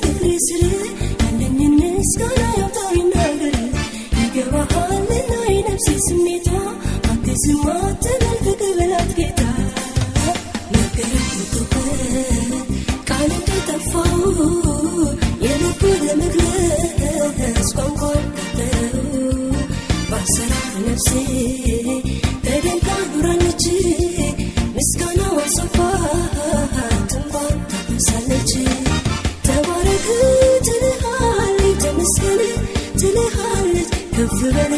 እግሬ ስር ያለኝን ምስጋና ያውጣ ይናገር። ይገባሃልና የነፍሴ ስሜቷ፣ እባክህ ዝም አትበል ተቀበላት ጌታ። መገረም ወጥቶበት ቃል እንደጠፋው፣ የልቡ ለመግለጽ ቋንቋ እንዳጠረው፣ ባሰራ ነፍሴ ተደንቃ ኖራለች። ምስጋናዋን ሰፋት እንኳን ታፈሳለች። ተባረክ ትልሃለች፣ ተመስገን ትልሃለች፣ ከፍ በል